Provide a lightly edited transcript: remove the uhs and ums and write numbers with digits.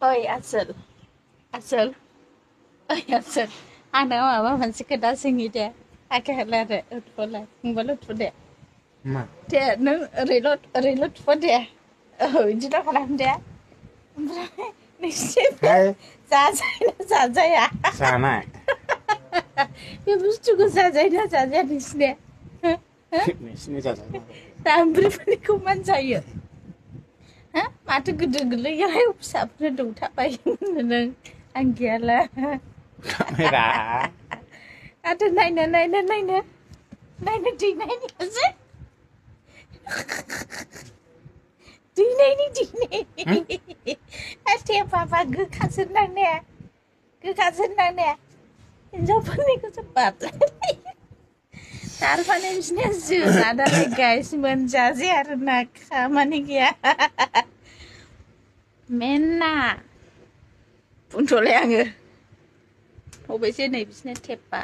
ओइ आसोल आसोल ओइ आसोल आंनाव माबा मोनसे खोथा सोंनि दे आखाइला दे उथफलाय फंबाल उथफ दे मा दे नों ओरैल' थुफ दे औ बिदिल' खालाम दे ओमफ्राय नोंसिनि बे हाय जाजायोना जाजाया जानाय बे बुस्थुखौ जाजायोना जाजाया नोंसिने नोंसिनि जाजानाय दामब्रिफोरनिखौ मानो जायो हा माथो गोदो गोरलैयावहाय फिसाफोरनो दौथाबायोमोन नों आं गैयाला कामेरा माथो नायनो दैनायनिसै दैनायनि थेफाफा गोखासो नांनाया हिनजावफोरनिखौसो बारलाय थारमाने बिसोरनिया जोला दालाय गाइस मोनजाजे आरोना खामानि गैया मेना बुंथ'लाय आङो अबेसे नै बिसोरनो थेपा